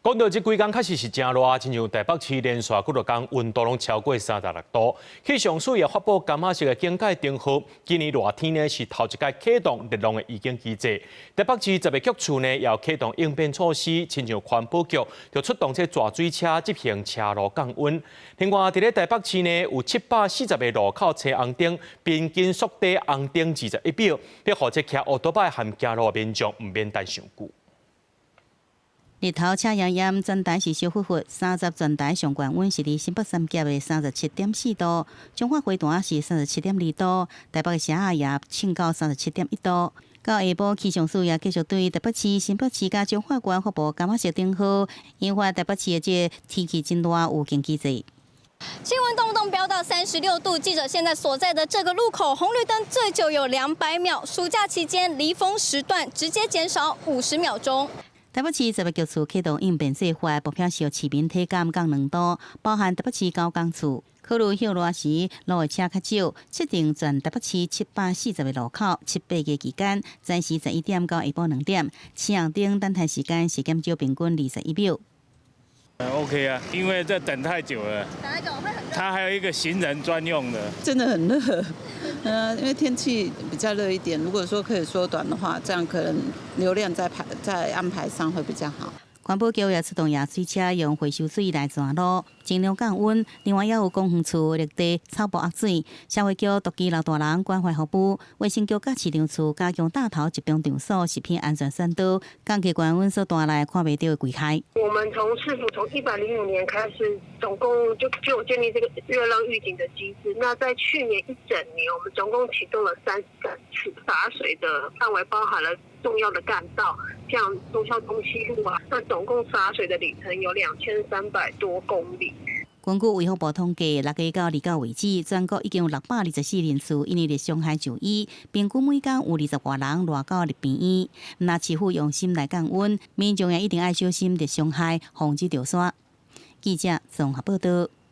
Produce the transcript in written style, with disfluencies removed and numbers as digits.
講到這幾工確實是誠熱，親像台北市連續幾落工溫度攏超過36度。氣象署也發布柑仔色的警戒燈號。今年熱天呢是頭一擺啟動熱浪的預警機制。台北市十个局處呢也有啟動應變措施，親像環保局就出動這蛇水車執行車路降溫。另外，佇咧台北市呢有740個路口青紅燈，平均縮短紅燈21秒，欲予這騎歐多擺和行路的民眾毋免等傷久。日頭赤炎炎，全台是燒煜煜，30全台上懸溫是佇新北三峽的37.4度，彰化花壇是37.2度，台北的城仔也衝到37.1度。到下晡，氣象署也繼續對台北市、新北市佮彰化縣發布柑仔色燈號，引發台北市的這个天氣真熱預警機制。氣溫動不動飆到36度，記者現在所在的這個路口紅綠燈最久有200秒，暑假期間離峰時段直接減少50秒鐘。台北市十个局處啟動應變計劃，目標是予市民體感降2度，包含台北市九江處。考慮歇熱時路的車較少，設定全台北市740個路口，七八月期間，早時11點到下晡2點，青紅燈等待時間是減少平均21秒。 OK 啊，因為這等太久了，等太久會很熱。它還有一個行人專用的，真的很熱。因為天氣比較熱一點，如果說可以縮短的話，這樣可能流量在排在安排上會比較好。環保局也出動椰水車，用回收水來鑽路，盡量降溫。另外，也有公園處綠地草埔壓水，社會局獨居老大人關懷服務，衛生局佮市場處加強大頭集中場所食品安全宣導，降低高溫所帶來看袂著的危害。我們從市府從105年開始，總共就建立這個熱浪預警的機制。那在去年一整年，我們總共啟動了33次灑水的範圍，包含了重要的幹道，像忠孝東西路啊，那總共灑水的里程有2300多公里。根據衛福部統計，6月到29為止，全國已經有624人次因為熱傷害就醫，平均每工有20外人熱到入病院。若市府用心來降溫，民眾也一定愛小心熱傷害，防止著沙。記者綜合報道。